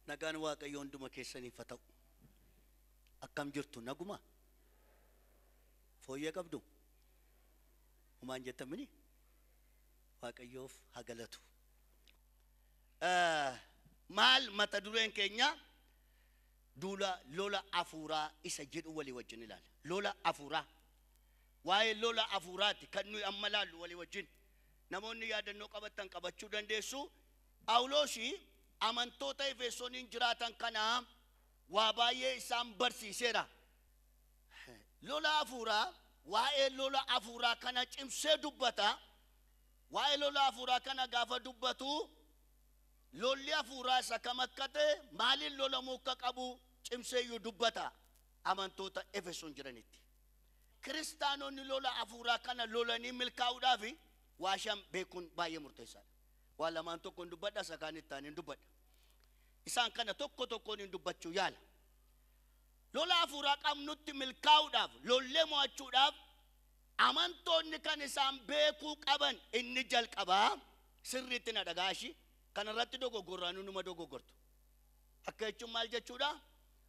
Nagaan Waaqayyoo hunduma keessaniif haa ta'u. Akkam jirtu naguma? Fooyyee qabdu? Humaan jettamini? Waaqayyoof haa galatu. Maal mata dureen keenya duula lola afuuraa isa jedhu walii wajjin ilaala. Lola afuuraa. Waa'ee lola afuuraati kan nuyi amma laallu walii wajjin. Namoonni yaadannoo qabattan qabachuu dandeessu. Phaawulosi amantoota Efesooniin jiraatan kana waa baay'ee isaan barsiiseera. Lola afuuraa, waa'ee lola afuuraa kana cimsee dubbata. Waa'ee lola afuuraa kana gaafa dubbatu lolli afuuraa isa kam akka ta'e maaliin lolamuu akka qabu cimseeyyuu dubbata amantoota Efesoon jiranitti. Kiristaanonni lola afuuraa kana lolanii milkaa'uudhaaf waa shan beekuun baay'ee murteessaadha. Waa lamaan tokkoon dubbadha, isa kaan itti aaneen dubbadha. Isaan kana tokko tokkoon hin dubbachuu yaala. Lola afuuraa qabnutti milkaa'uudhaaf, lollee mo'achuudhaaf amantoonni kan isaan beekuu qaban inni jalqabaa sirriitti na dhagaashi. Kanarratti dogoggorraan numa dogoggortu. Akka jechuun maal jechuudha?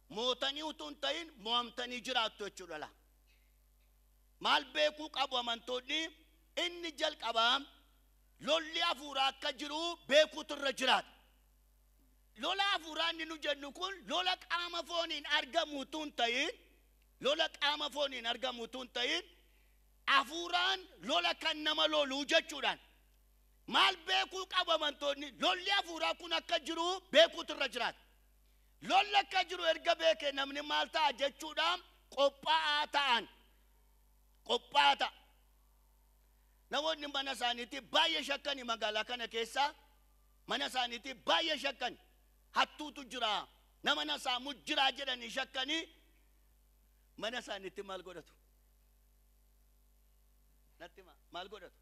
Mootanii utuu hin ta'in mo'amtanii jiraattu jechuudha laa. Maal beekuu qabu amantoonni? Inni jalqabaa lolli afuuraa akka jiru beekuutu irra jiraata. Lola afuuraa inni nu jennu kun lola qaama fooniin argamu utuu hin ta'in, lola qaama fooniin argamu utuu hin ta'in, afuuraan lola kan nama loluu jechuudhaan. Maal beekuu qabu amantoonni? Lolli afuuraa kun akka jiru beekuutu irra jiraata. Lolli akka jiru erga beekee namni maal ta'a jechuudhaan qophaa'aa ta'an. Qophaa'aa ta'a. Namoonni mana isaaniitti baay'ee shakkani magaalaa kana keessa mana isaaniitti baay'ee shakkani. Hattuutu jira, nama na saamu jira jedhanii shakkanii mana isaaniitti maal godhatu? Natti himaa, maal godhatu?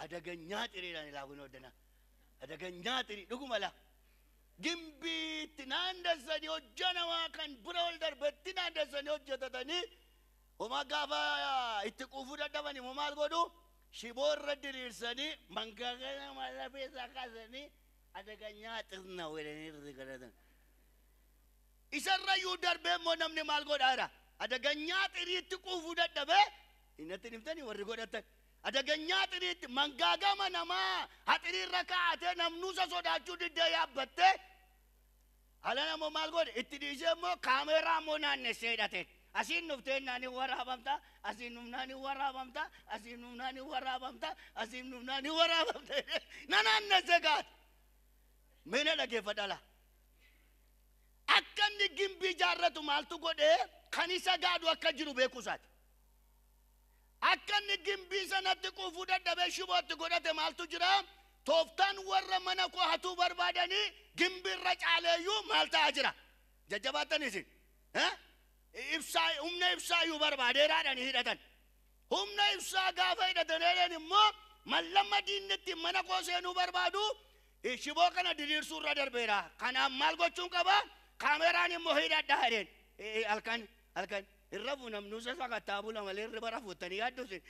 Adaganyaa xiriidhaan ilaaluun hodhana. Adaganyaa xirii dhuguma laa. Gimbiitti naannessanii hojjanamaa kan bira ol darbetti naannessanii hojjetatanii homaa gaafa itti quufuu dadhaban immoo maal godhu? Shiboo irra diriirsanii mangaagaa namaa lafee isaa kaasanii adaganyaa xirna jedhanii irra kadhatan. Isarra iyyuu darbee immoo namni maal godhaa jira? Adaganyaa xiriitti quufuu dadhabee innatti himtanii warri godhatan. Adaganyaa xiriitti mangaagama namaa haxiriirra kaa'atee namnuusa sodaachuu diddee yaabbattee ala namoo maal godhe? Itti dhiisee immoo kaameeraa immoo naannessee hidhate. Asiin dhuftee naan hin waraabamta, asiin dhufnaan hin waraabamta, asiin dhufnaan hin waraabamta, asiin dhufnaan hin waraabamta. Na naannessee kaa'ate. Mee na dhaggeeffadhaa laa. Akka inni gimbii ijaarratu maaltu godhee kan isa gaadu akka jiru beekuu isaati. Akka inni gimbii sanatti quufuu dadhabee shibootti godhate maaltu jira? Tooftaan warra mana koo hatuu barbaadanii gimbiirra caaleeyyuu maal ta'aa jira? Jajjabaattan isin. Ibsaa, humna ibsaayyuu barbaadeeraadhaan hidhatan. Humna ibsaa gaafa hidhatan jedhan immoo mallamma diinni ittiin mana koo seenuu barbaadu shiboo kana diriirsuu irra darbeera. Kanaaf maal gochuun qaba? Kaameraan immoo hidhadhaa jedheen. Halkan halkan hin rafu namni isa sakattaa bula malee hirriba rafuuttanii yaaddu isin.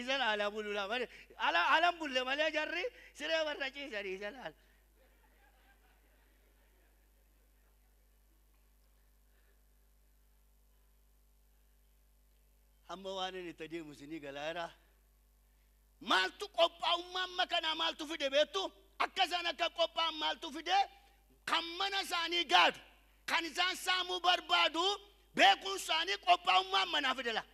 Isa laalaa bulu laa malee ala alan bulle malee jarri siree warra ciisanii isa laala. Hamma waan inni itti adeemu isinii galaa jira. Maaltu qophaa'ummaa amma kanaa maaltu fide beektu? Akka isaan akka qophaa'an maaltu fide? Kan mana isaanii gaadu, kan isaan saamuu barbaadu beekuun isaanii qophaa'ummaa ammanaa fide laa.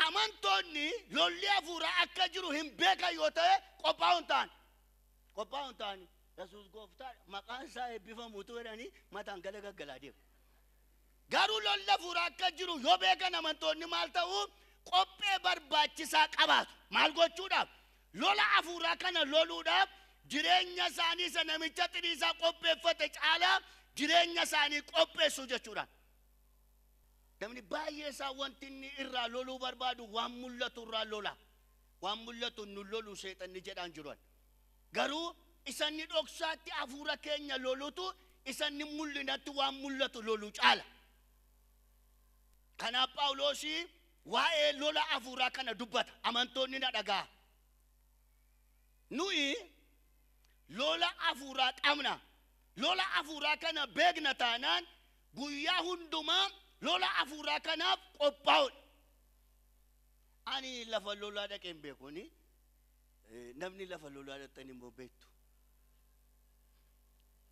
Amantoonni lolli hafuuraa akka jiru hin beekan yoo ta'e qophaa'uu hin ta'an. Qophaa'uu hin ta'ani. Yesuus gooftaa maqaan isaa eebbifamuutu jedhanii mataan gala gaggalaa deemu. Garuu lolli hafuuraa akka jiru yoo beekan amantoonni maal ta'u? Qophee barbaachisaa qabaatu. Maal gochuudhaaf? Lola hafuuraa kana loluudhaaf jireenya isaanii isa namicha xiriisaa qopheeffate caalaa jireenya isaanii qopheessu jechuudha. Namni baay'ee isaa wanti inni irraa loluu barbaadu waan mul'atu irraa lola. Waan mul'atu nu lolu seexanni jedhaan jiru. Garuu isa inni dhoksaatti hafuura keenya lolutu isa inni mul'inatti waan mul'atu lolu caala. Kanaaf Phaawulosi waa'ee lola hafuuraa kana dubbata. Amantoonni na dhagaa. Nuyi lola hafuuraa qabna. Lola afuuraa kana beekna taanaan guyyaa hundumaa lola afuuraa kanaaf qophaa'udha. Ani lafa lolaa dhaqeen beekuuni namni lafa lolaa dhaqxan immoo beektu.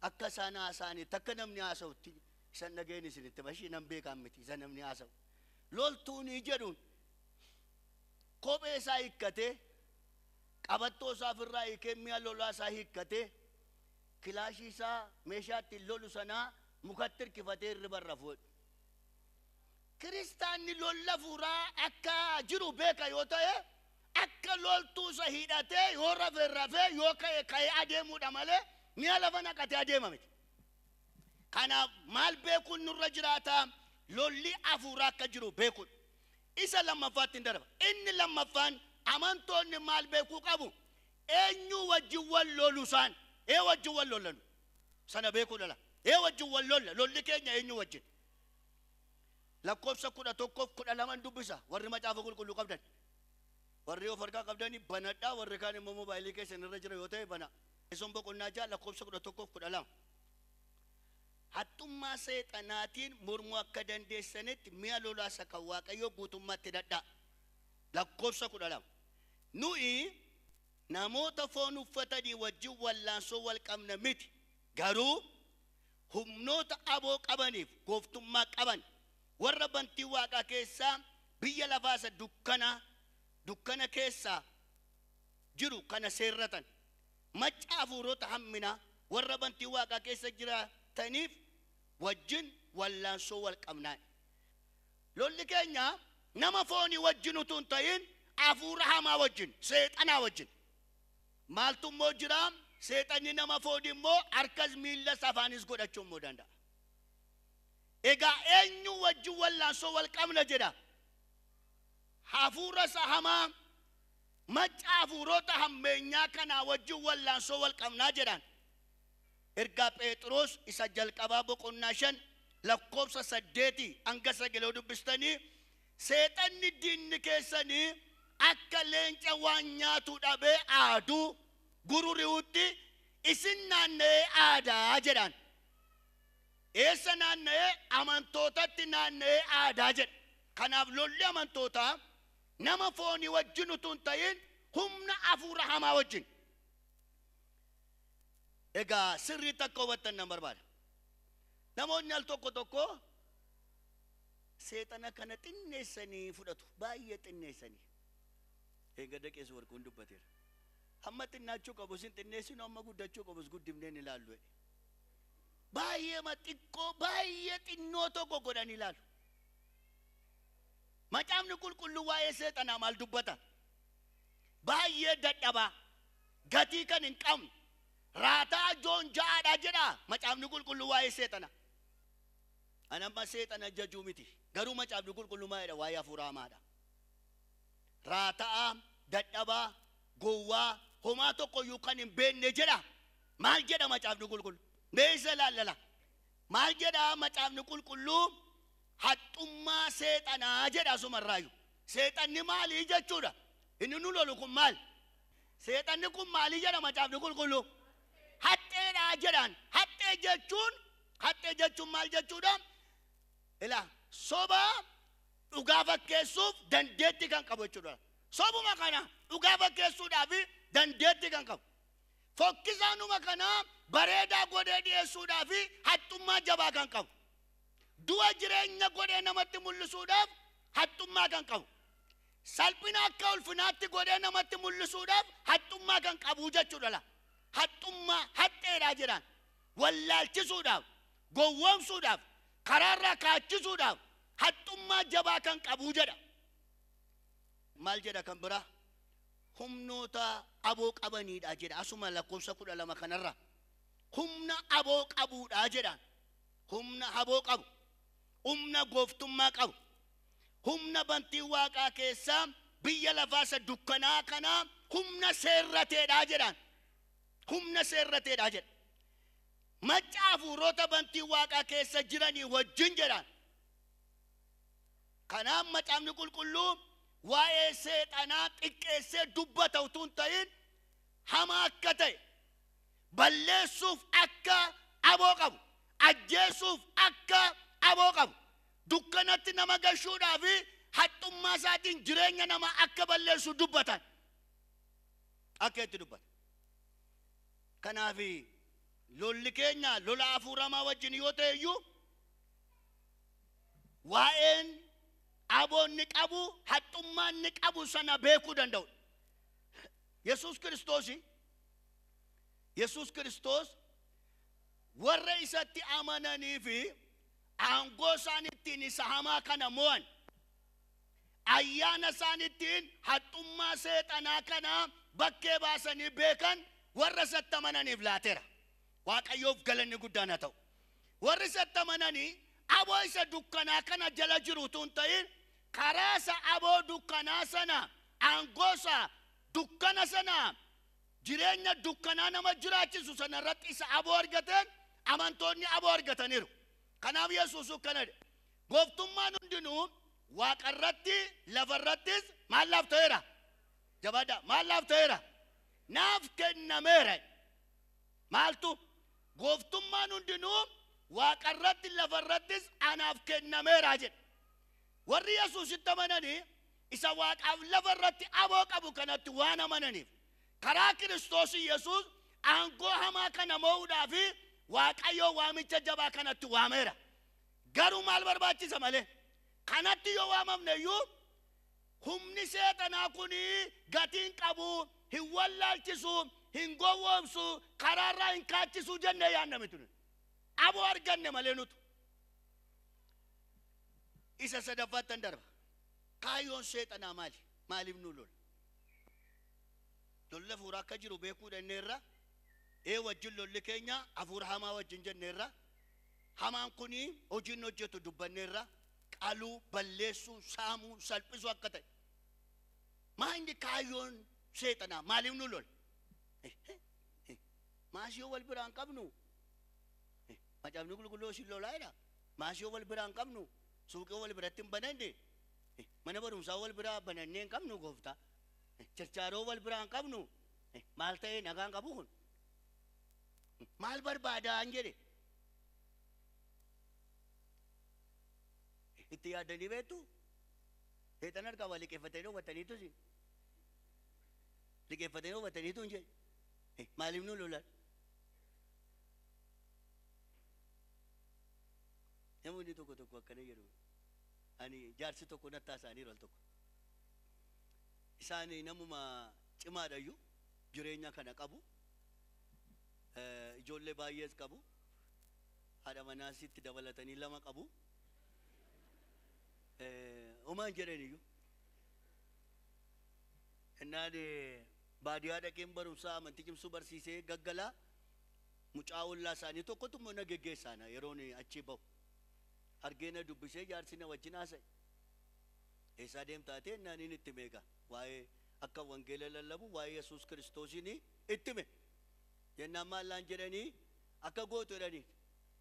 Akka isaan haasa'anitti akka namni haasa'utti isan dhageen isinitti bashii nan beekan miti isa namni haasa'u. Loltuunii jedhuun kophee isaa hiikkatee qabattoo isaa ofirraa hiikee mi'a lolaa isaa hiikkatee kilaashii isaa meeshaa ittiin lolu sanaa mukatti hirkifatee hirriba irra fuudhu. Kiristaanni lolla afuuraa akka jiru beeka yoo ta'e akka loltuu isa hidhatee yoo rafee rafee yoo ka'e ka'ee adeemuudha malee mi'a lafa naqatee adeema miti. Kanaaf maal beekuun nurra jiraata? Lolli afuuraa akka jiru beekuudha. Isa lammaffaatti hin darba. Inni lammaffaan amantoonni maal beekuu qabu? Eenyu wajjin wal lolu isaan? Ee wajjin wal lolanu? Sana beekuu dhala. Ee wajjin wal lolla? Lolli keenya eenyu wajjin? Lakkoofsa 11 12 dubbisa. Warri macaafa qulqulluu qabdan. Warri of harkaa qabdani banadhaa, warri kaan immoo moobaayilii keessan irra jira yoo ta'e bana. Efesoon boqonnaa 6 lakkoofsa 11 12. Haxxummaa seexanaatiin mormuu akka dandeessanitti mi'a lolaa isa kan Waaqayyoo guutummaatti hidhadhaa. Lakkoofsa 12. Nuyi namoota foon uffatanii wajjin wallaansoo wal qabna miti. Garuu humnoota aboo qabaniif gooftummaa qaban warra bantii waaqaa keessaa biyya lafaa isa dukkana keessaa jiru kana seerratan macca hafuurota hamminaa warra bantii waaqaa keessa jiraataniif wajjin wallaansoo wal qabnaa. Lolli keenya nama foonii wajjin utuu hin ta'in hafuura hamaa wajjin, seexanaa wajjin. Maaltu immoo jira? Seexanni nama foonii immoo harkas miillas afaanis godhachuu immoo danda'a. Egaa eenyu wajjin wallaansoo wal qabna jedha? Hafuura isa hamaa macca hafuurota hammeenyaa kanaa wajjin wallaansoo wal qabnaa jedhaan. Ergaa Phexros isa jalqabaa boqonnaa 5 lakkoofsa 8 hanga 9 dubbistanii seexanni diinni keessanii akka leenca waan nyaatu dhabee aaduu gururi'utti isin naanna'ee aadaa jedhaan. Eessa naanna'ee? Amantootatti naanna'ee aadaa jedha. Kanaaf lolli amantootaa nama foonii wajjin utuu hin ta'in humna hafuura hamaa wajjin. Egaa sirriitti akka hubattan nan barbaada. Namoonni al tokko tokko seexana kana xinneessanii fudhatu, baay'ee xinneessanii. Egaa Qees Warquun dubbateera. Hamma xinnaachuu qabus hin xinneessinu, hamma guddachuu qabus guddifnee hin ilaallu. Baay'ee xiqqoo, baay'ee xinnoo tokko godhanii ilaalu. Macaafni qulqulluu waa'ee seexanaa maal dubbata? Baay'ee dadhabaa, gatii kan hin qabne, raataa joonja'aadha jedha macaafni qulqulluu waa'ee seexanaa. Ani amma seexana jajuu miti, garuu macaafni qulqulluu maal jedha waa'ee hafuura hamaadha? Raataa, dadhabaa, gowwaa, homaa tokkoyyuu kan hin beekne jedha. Maal jedha macaafni qulqulluu? Mee isa ilaallala. Maal jedha macaafni qulqulluu? Haxxummaa seexanaa jedha asumarraayyuu. Seexanni maalii jechuudha? Inni nu lolu kun maal? Seexanni kun maalii jedha macaafni qulqulluu? Haxxeedha jedhaan. Haxxee jechuun maal jechuudha? Ilaa soba dhugaa fakkeessuuf dandeettii kan qabu jechuudha. Sobuma kana dhugaa fakkeessuudhaaf dandeettii kan qabu. Fokkisaanuma kana bareedaa godhee dhiyeessuudhaaf haxxummaa jabaa kan qabu. Du'a jireenya godhee namatti mul'isuudhaaf haxxummaa kan qabu. Salphina akka ulfinaatti godhee namatti mul'isuudhaaf haxxummaa kan qabu jechuudha. Haxxummaa haxxeedhaa jedhaan. Wallaalchisuudhaaf, gowwoomsuudhaaf, karaarraa kaachisuudhaaf haxxummaa jabaa kan qabu jedha. Maal jedha kan biraa? Humnoota aboo qabaniidha jedha. Asuma lakkoofsa 12 kanarra. Humna aboo qabuudha jedha. Humna aboo qabu. Humna gooftummaa qabu. Humna bantii waaqaa keessaa biyya lafaa isa dukkanaa kanaa humna seerrateedha jedhaan. Humna seerrateedha jedha. Macca hafuurota bantii waaqaa keessa jiranii wajjin jedhaan. Kanaaf macaafni qulqulluu waa'ee seexanaa xiqqeessee dubbata utuu hin ta'in hamaa akka ta'e balleessuuf akka aboo aboo qabu, ajjeesuuf akka aboo qabu, dukkanatti nama gashuudhaa fi haxxummaa isaatiin jireenya nama akka balleessu dubbatan. Akka itti dubbatan. Kanaaf lolli keenya lola hafuuramaa wajjin yoo ta'e iyyuu waa'een aboonni qabu haxxummaan inni qabu sana beekuu danda'u. Yesuus Kiristoos warra isatti amananii fi aangoo isaan ittiin isa hamaa kana mo'an, ayyaana isaan ittiin haxxummaa seexanaa kana bakkee baasanii beekan warra isatti amananiif laateera. Waaqayyoof galanni guddaan haa ta'u. Warri isatti amananii aboo isa dukkanaa kana jala jiru utuu hin ta'in karaa isa aboo dukkanaa sana aangoo isa dukkana sana jireenya dukkanaa nama jiraachisu sana irratti isa aboo argateen amantoonni aboo argataniiru. Kanaaf Yesuus akkana jedhe. Gooftummaan hundinuu waaqarratti lafarrattis maal naaf ta'eera? Jabaadha, maal naaf ta'eera? Naaf kennameera. Maaltu? Gooftummaan hundinuu waaqarratti lafarrattis anaaf kennameera jedhe. Warri Yesuusitti amananii isa waaqaaf lafarratti aboo qabu kanatti waan amananiif karaa Kiristoos Yesuus aangoo hamaa kana mo'uudhaa fi Waaqayyo waamicha jabaa kanatti waameera. Garuu maal barbaachisa malee? Kanatti yoo waamamne iyyuu humni seexanaa kun gatiin qabu, hin wallaalchisu, hin gowwoomsu, karaarraa hin kaachisu jennee yaadna miti nuti. Aboo arganne malee nutu. Isa sadaffaattan darba. Kaayyoon seexanaa maali? Maaliif nu lola? Lolli hafuuraa akka jiru beekuu dandeerra. Wajjin lolli keenya hafuura hamaa wajjin jenneerra. Hamaan kun hojiin hojjetu dubbanneerra. Qaluu, balleessuu, saamuu, salphisuu akka ta'e. Maa inni kaayyoon seexanaa maaliif nu lola? Maasii wal biraan qabnu. Macaafni qulqulluu isin lolaa jedha. Maasii wal biraan qabnu. Suuqii wal biratti hin bananne. Mana barumsaa wal biraa banannee hin qabnu gooftaa. Chirchaaroo wal biraan qabnu. Maal ta'e nagaan qabu kun? Maal barbaadaa hin jedhe. Itti yaaddanii beektu? Seexan harkaa waa liqeeffatanii dhoowwataniitu si. Liqeeffatanii dhoowwataniitu hin jedhe. Maaliif nu lolan? Namoonni tokko tokko akkana jedhu. Ani jaarsi tokko nattaa isaanii al tokko. Isaan namuma cimaadha iyyuu jireenya kana qabu. Ijoollee baay'ees qabu. Haadha manaas itti dabalatanii lama qabu. Homaan jedhan iyyuu. Innaan baadiyyaa dhaqeen barumsaa amantii cimsuu barsiisee gaggalaa mucaa ollaa isaanii tokkotu immoo na geggeessaana yeroon achi bahu. Argeena dubbisee jaarsi na wajjin haasa'e. Eessaa deemtaa ta'e innaan inni itti meeqa waa'ee akka wangeela lallabu waa'ee Yesuus Kiristoosiin itti hime. Jennaan maallaan jedhanii akka gootu jedhanii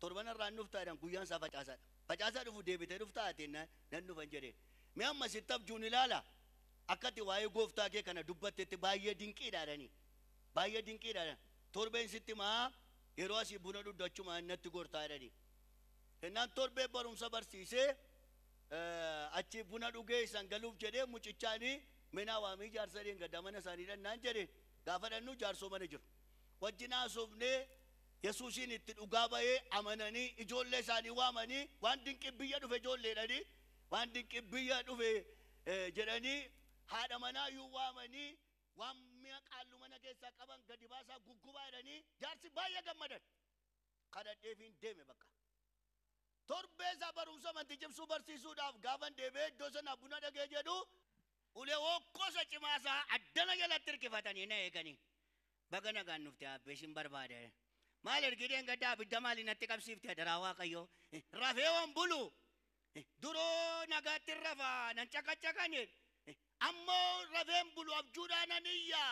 torban irraan dhuftaa jedhan guyyaan isaa facaasaadha. Facaasaa dhufu deebitee dhuftaa ta'e nan dhufan jedheen. Mee amma sitti abjuun ilaala. Akkati waa'ee gooftaa kee kana dubbattetti baay'ee dinqiidha jedhanii. Baay'ee dinqiidha jedhan. Torbeen sitti maa yeroo asii buna dhudhachumaa natti gortaa jedhanii. Innaan torbee barumsa barsiisee achi buna dhugee isaan galuuf jedhee mucichaanii mina waamii jaarsa gaddaa mana isaanii dhannaan jedheen gaafa dhannu jaarsoo mana jiru. Wajjin haasofnee Yesuusiin itti dhugaa bahee amananii ijoollee isaanii waamanii waan dinqii biyya dhufe ijoolleedhanii waan dinqii biyya dhufe jedhanii haadha manaa iyyuu waamanii waan mi'a qaallu mana keessaa qaban gadi baasaa guggubaa jedhanii jaarsi baay'ee gammadan. Kadhadheefiin deeme bakka. Torbee isaa barumsa amantii cimsuu barsiisuudhaaf gaafan deebi'ee iddoo sana buna dhagee jedhu ulee hokkosa cimaa isaa addana jalatti hirkifatanii na eeganii. Baga nagaan dhufte abbee isin barbaada. Maal ergideen gaddaa abidda maali natti qabsiifte adaraa Waaqayyoo. Rafee waan bulu. Duroo nagaatti rafaa nan caqacaqani. Ammoo rafeen bulu abjuudhaan nan iyya.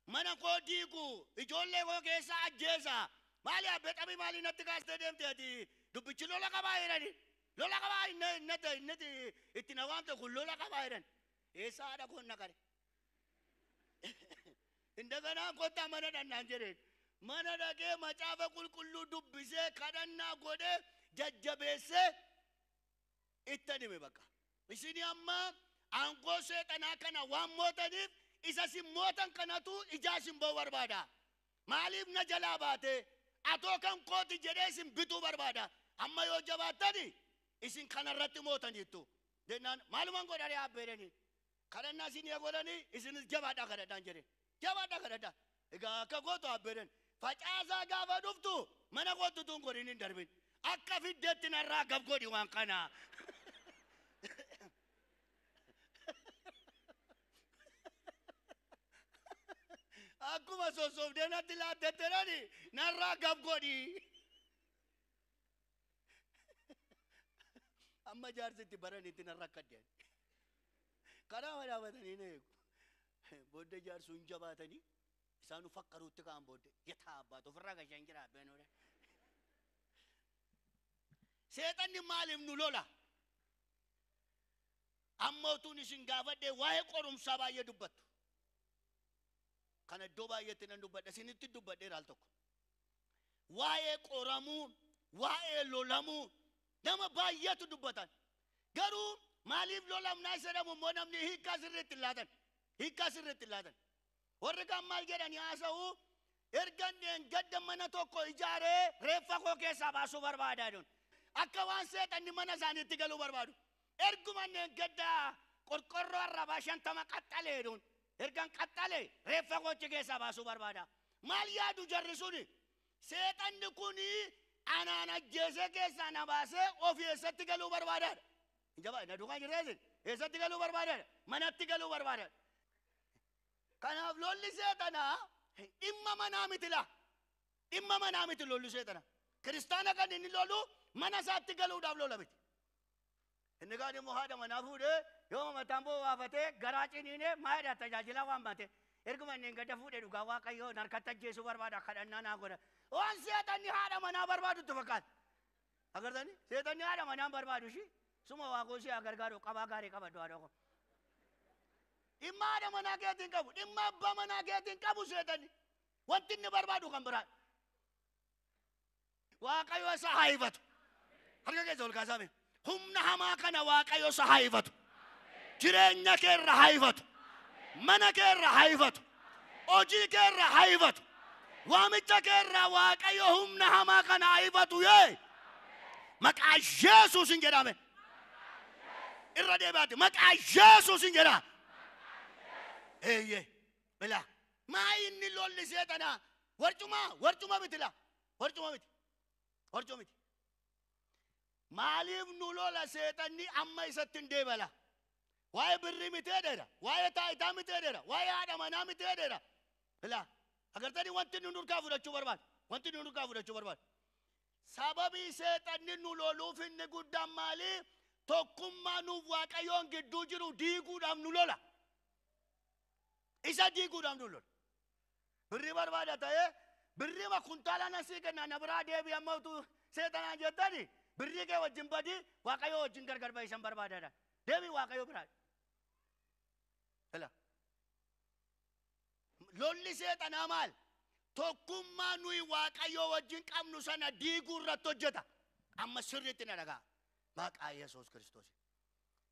Mana koo diigu ijoollee koo keessa ajjeesa. Maali abbee xabii maali natti kaastee deemte ati dubbichi lola qabaa jedhani. Lola qabaa inni itti na waamte kun lola qabaa jedhan. Eessa haadha koon naqare? Indaganaa kottaa mana dhannaan jedheen. Mana dhaqee macaafa qulqulluu dubbisee kadhannaa godhee jajjabeessee itti hime bakka. Isin amma aangoo seexanaa kana waan mootaniif isa isin mootan kanatu ijaa isin ba'uu barbaada. Maaliif na jalaa baate? Atoo kan kooti jedhee isin bituu barbaada. Amma yoo jabaattani isin kanarratti mootaniittu. Jennaan maalumaan godhanii abbeeranii? Kadhannaa isin yaa godhanii isinis jabaadhaa kadhadhaan jedhe. Jabaadhaa kadhadhaa. Egaa akka gootu abbeeran. Facaasaa gaafa dhuftu mana kootu tun godhin hin darbin. Akka fiddeetti narraa gab godhi waan kana. Akkuma sossoobdee natti laattetterani narraa gab godhi. Amma jaarsitti baranitti narra akkadde. Karaa madaabatanii na eegu. Booddee jaarsuun jabaatanii isaanu fakkaruutti ka'an booddee yataa abbaatu ofirraa gashaan jira abbeen oole. Seexanni maaliif nu lola? Amma utuun isin gaafadhee waa'ee qorumsaa baay'ee dubbattu. Kana iddoo baay'eetti nan dubbadha isinitti dubbadheera al tokko. Waa'ee qoramuu, waa'ee lolamuu nama baay'eetu dubbatan. Garuu maaliif lolamnaa isa jedhamu immoo namni hiikkaa sirriitti hin laatan. Hiikkaa sirriitti hin laatan. Warri kaan maal jedhanii haasa'u erga inni gadda mana tokko ijaaree reeffa koo keessaa baasuu barbaadaa jiru. Akka waan seexanni mana isaaniitti galuu barbaadu. Erguma inni gadda qorqorroo arrabaa 50 qaxxalee jedhuun. Ergan qaxxalee reeffa koochi keessaa baasuu barbaada. Maal yaadu jarri suni? Seexanni kuni anaan ajjeesee keessaa na baasee ofii eessatti galuu barbaadaadha. Jabaa na duukaa jirra isin. Eessatti galuu barbaadaadha? Manatti galuu barbaadaadha. Kanaaf lolli seexanaa dhimma manaa miti laa. Dhimma manaa miti lolli seexanaa. Kiristaana kan inni lolu mana isaatti galuudhaaf lola miti. Inni kaan immoo haadha manaa fuudhee yoo mataan boo baafatee garaa ciniinee maayidha tajaajila waan baate. Erguma inni gadda fuudhee dhugaa Waaqayyoo harkatti ajjeesuu barbaada kadhannaa naa godha. Waan seexanni haadha manaa barbaadutti fakkaata. Agartanii seexanni haadha manaa barbaadu ishii suma waaqoo ishee gargaaru qabaa gaarii qabadhu haadha koo. Dhimma haadha manaa keetiin qabu dhimma abbaa manaa keetiin qabu seexanni wanti inni barbaadu kan biraa. Waaqayyo isa haa ifatu. Harka keessa ol kaasaa mee. Humna hamaa kana Waaqayyo isa haa ifatu. Jireenya kee irra haa ifatu. Mana kee irra haa ifatu. Hojii kee irra haa ifatu. Waamicha kee irraa Waaqayyo humna hamaa kana haa ifatu yee. Maqaa Yesuusin jedhame. Irra deebi'aati. Maqaa Yesuusin jedha. Eeyyee. Bilaa. Maa inni lolli seexanaa? Warcumaa warcuma miti laa. Warcuma miti. Warcuma miti. Maaliif nu lola seexanni amma isatti hin deebala? Waa'ee birrii miti jedheera. Waa'ee taayitaa miti jedheera. Waa'ee haadha manaa miti jedheera. Bilaa. Agartanii wanti nu nurkaa fudhachuu barbaadu. Wanti nu nurkaa fudhachuu barbaadu. Sababii seexanni nu loluuf inni guddaan maali? Tokkummaa nuuf Waaqayyoon gidduu jiru diiguudhaaf nu lola. Isa diiguudhaaf nu lola. Birrii barbaada ta'ee birriima kuntaala nasii kenna na biraa deebii amma utuu seexanaan jettani birrii kee wajjin badii Waaqayyoo wajjin gargar ba'isan barbaadaadha. Deebii Waaqayyoo biraa. Ila. Lolli seexanaa maal? Tokkummaa nuyi Waaqayyoo wajjin qabnu sana diiguu irratti hojjeta. Amma sirriitti na dhagaa. Maqaa Yesuus Kiristoos.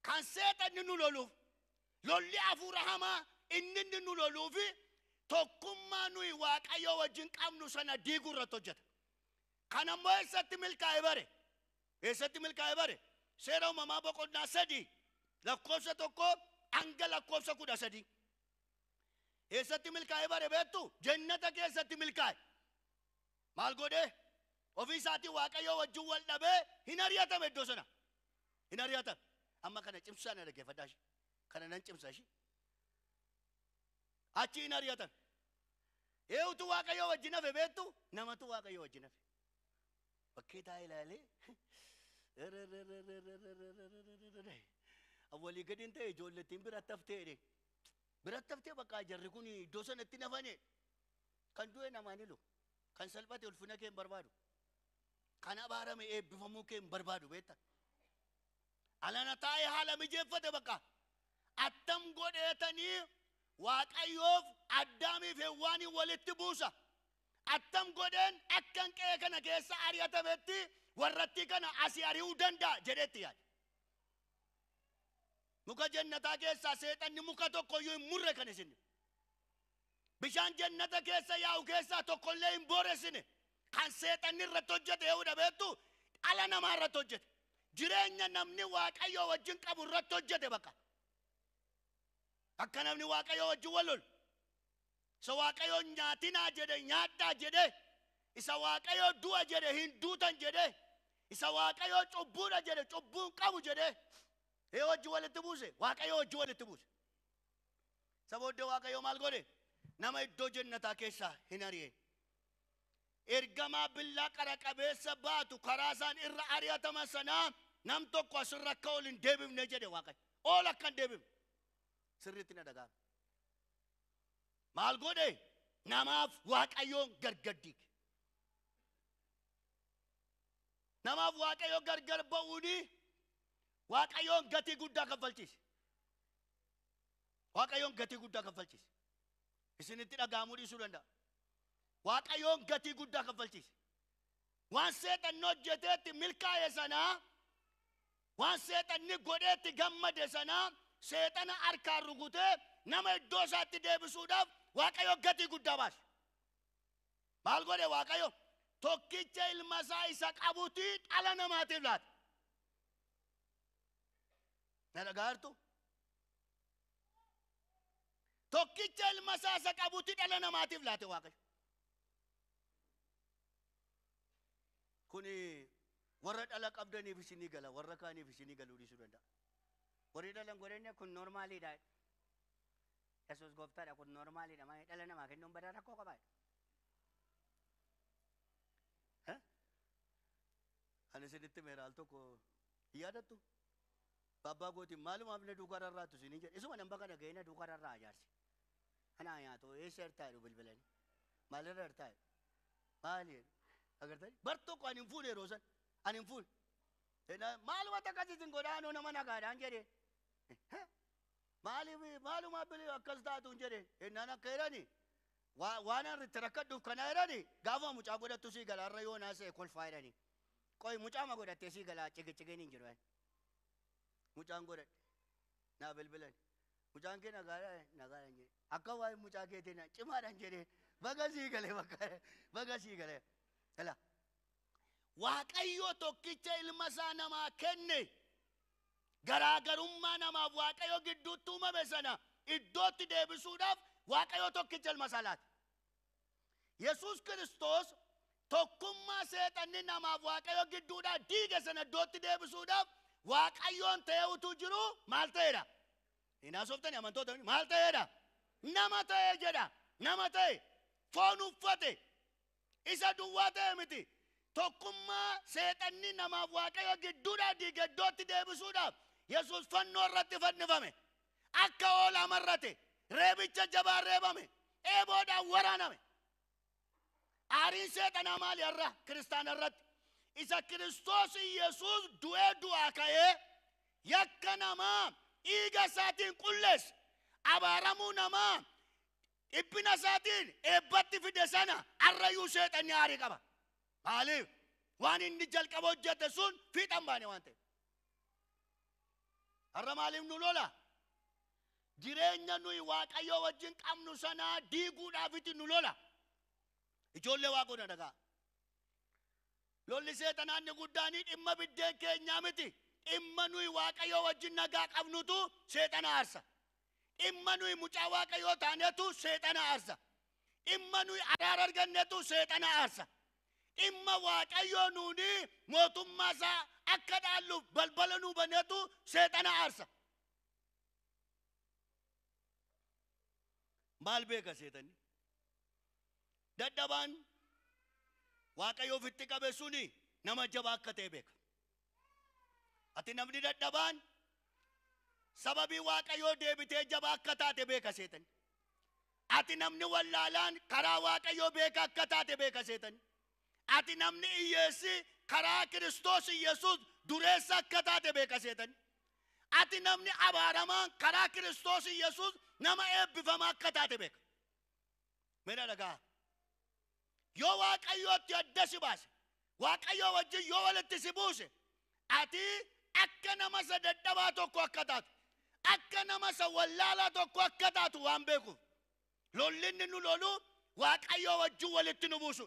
Kan seexanni nu loluuf lolli hafuura hamaa inni nu loluufi tokkummaa nuyi Waaqayyoo wajjin qabnu sana diiguu irratti hojjeta. Kan ammoo eessatti milkaa'e bare? Eessatti milkaa'e bare? Seera uumamaa boqonnaa 3 lakkoofsa 1 hanga lakkoofsa 13. Eessatti milkaa'e bare beektu? Jannata keessatti milkaa'e. Maal godhee? Ofii isaatii Waaqayyoo wajjin wal dhabee hin ari'atame iddoo sana. Hin ari'atame. Amma kana cimsaa na dhaggeeffadhaa ishee. Kana nan cimsa ishee. Achi hin ari'atame. Eenyutu Waaqayyoo wajjin hafe beektu? Namatu Waaqayyoo wajjin hafe. Bakkee taa'ee ilaalee awwalii gadi hin ta'e ijoollettiin biratti haftee jedhe. Biratti haftee bakka jarri kun iddoo sanatti nafane. Kan du'e namaan ilu. Kan salphate ulfina kee hin barbaadu. Kan abaarame eebbifamuu kee hin barbaadu beekta. Alana taa'ee haala mijeeffate bakka. Attam godheetanii Waaqayyoof Addaamiif Hewwaanii walitti buusa. Attam godheen akkan qe'ee kana keessa ari'atametti warratti kana asii ari'uu danda'a jedhetti yaade. Muka jannataa keessaa seexanni muka tokkoyyuu hin murre kan isin. Bishaan jannata keessa yaa'u keessaa tokkollee hin booressine. Kan seexanni irratti hojjete yoo dhabeettu dhala namaa irratti hojjete. Jireenya namni Waaqayyoo wajjin qabu irratti hojjete bakka. Akka namni Waaqayyoo wajjin wal lolu. Isa Waaqayyoo nyaatinaa jedhe nyaadhaa jedhe. Isa Waaqayyoo du'a jedhe hin duutan jedhe. Isa Waaqayyoo cubbuudha jedhe cubbuun qabu jedhe. Ee wajjin walitti buuse Waaqayyoo wajjin walitti buuse. Isa booddee Waaqayyoo maal godhe? Nama iddoo jannataa keessaa hin ari'e. Ergamaa billaa qara qabeessa baatu karaa isaan irra ari'ataman sanaa nam tokko asirra akka ol hin deebifne jedhe Waaqayyo. Ol akka hin deebifne. Sirriitti na dhaga'ame. Maal godhe? Namaaf Waaqayyoon gargar diige. Namaaf Waaqayyo gargar ba'uuni Waaqayyoon gatii guddaa kaffalchiise. Waaqayyoon gatii guddaa kaffalchiise. Isinitti dhaga'amuu dhiisuu danda'a. Waaqayyoon gatii guddaa kaffalchiise. Waan seexanni hojjeteetti milkaa'e sanaa, waan seexanni godheetti gammade sanaa, seexana harkaan rukutee nama iddoo isaatti deebisuudhaaf Waaqayyo gatii guddaa baase. Maal godhe Waaqayyo? Tokkicha ilma isaa isa qabuuti dhala namaatiif laate. Na dhaga'aa jirtu? Tokkicha ilma isaa isa qabuuti dhala namaatiif laate Waaqayyo. Kuni warra dhala qabdaniif isinii gala, warra kaaniif isinii galuu dhiisuu danda'a. Warri dhala hin godhanne kun normaaliidha. Yesuus gooftaadha kun normaaliidha. Maali dhala namaa kennuun badaa rakkoo qabaa? Ani isinitti meera al tokko hin yaadattu? Babbaa gootiin maalumaaf na duukaa rarraatu isiniin jedhe. Isuma nan bakka dhaga'ee na duukaa rarraa jaarsi. Anaa nyaatu eessa hirtaa jedhu bilbilanii. Maalirra hirtaa jedhu? Maali jedhu? Agartanii? Bar tokko ani hin fuune yeroo san. Ani hin fuune. Maaluma takkas isin godhaanoo nama nagaadhaan jedhee. Maaliif maalumaaf bilee akkas taatu hin jedhee. Ennaan akka jedhani waan ani itti rakkadhuuf kana jedhani gaafa mucaa godhattu sii gala har'a yoo naasa'e kolfaa jedhani. Qoy mucaama godhattee sii gala cigicigeen hin jiru. Mucaan godhadhe naa bilbilan. Mucaan kee nagaadha nagaadha hin jedhe. Akka waa'ee mucaa keetii na cimaadha hin jedhee baga sii galee bakka baga sii galee. Ela Waaqayyo tokkicha ilma isaa namaa kenne garaagarummaa namaaf Waaqayyo gidduutti uumame sana iddootti deebisuudhaaf Waaqayyo tokkicha ilma isaa laate. Yesuus Kiristoos tokkummaa seexanni namaaf Waaqayyo gidduudhaa diige sana iddootti deebisuudhaaf Waaqayyoon ta'ee utuu jiru maal ta'eedha? Hin haasoftani amantoota maal ta'eedha? Nama ta'ee jedha. Nama ta'e foon uffate isa duwwaa ta'e miti. Tokkummaa seexanni namaaf Waaqayyo gidduudhaa diige iddootti deebisuudhaaf Yesuus fannoo irratti fannifame. Akka hoolaa marrate, reebicha jabaa reebame, eeboodhaan waraaname. Aariin seexanaa maali har'a kiristaana irratti? Isa Kiristoos Yesuus du'ee du'aa ka'ee yakka namaa dhiiga isaatiin qulleesse, abaaramuu namaa dhiphina isaatiin eebbatti fide sana har'ayyuu seexanni aarii qaba. Maaliif? Waan inni jalqaba hojjete sun fiixan baane waan ta'eef. Har'a maaliif nu lola? Jireenya nuyi Waaqayyoo wajjin qabnu sanaa diiguudhaafiti nu lola. Ijoollee Waaqoo na dhagaa. Lolli seexanaa inni guddaanii dhimma biddeen keenyaa miti. Dhimma nuyi Waaqayyoo wajjin nagaa qabnutu seexana aarsa. Dhimma nuyi mucaa Waaqayyoo taanetu seexana aarsa. Dhimma nuyi araara argannetu seexana aarsa. Dhimma Waaqayyoo nuuni mootummaa isaa akka dhaalluuf balbala nuu banetu seexana aarsa. Maal beeka seexanni? Dadhabaan Waaqayyo ofitti qabe suni nama jabaa akka ta'e beeka. Ati namni dadhabaan sababii Waaqayyoo deebitee jabaa akka taate beeka seexanni. Ati namni wallaalaan karaa Waaqayyoo beeka akka taate beeka seexanni. Ati namni hiyyeessi karaa Kiristoos Yesuus dureessa akka taate beeka seexanni. Ati namni abaaramaan karaa Kiristoos Yesuus nama eebbifamaa akka taate beeka. Mee dhagaa. Yoo Waaqayyootti adda si baase, Waaqayyoo wajjin yoo walitti si buuse, ati akka nama isa dadhabaa tokko akka taatu, akka nama isa wallaalaa tokko akka taatu waan beekuuf. Lolli inni nu lolu Waaqayyoo wajjin walitti nu buusu.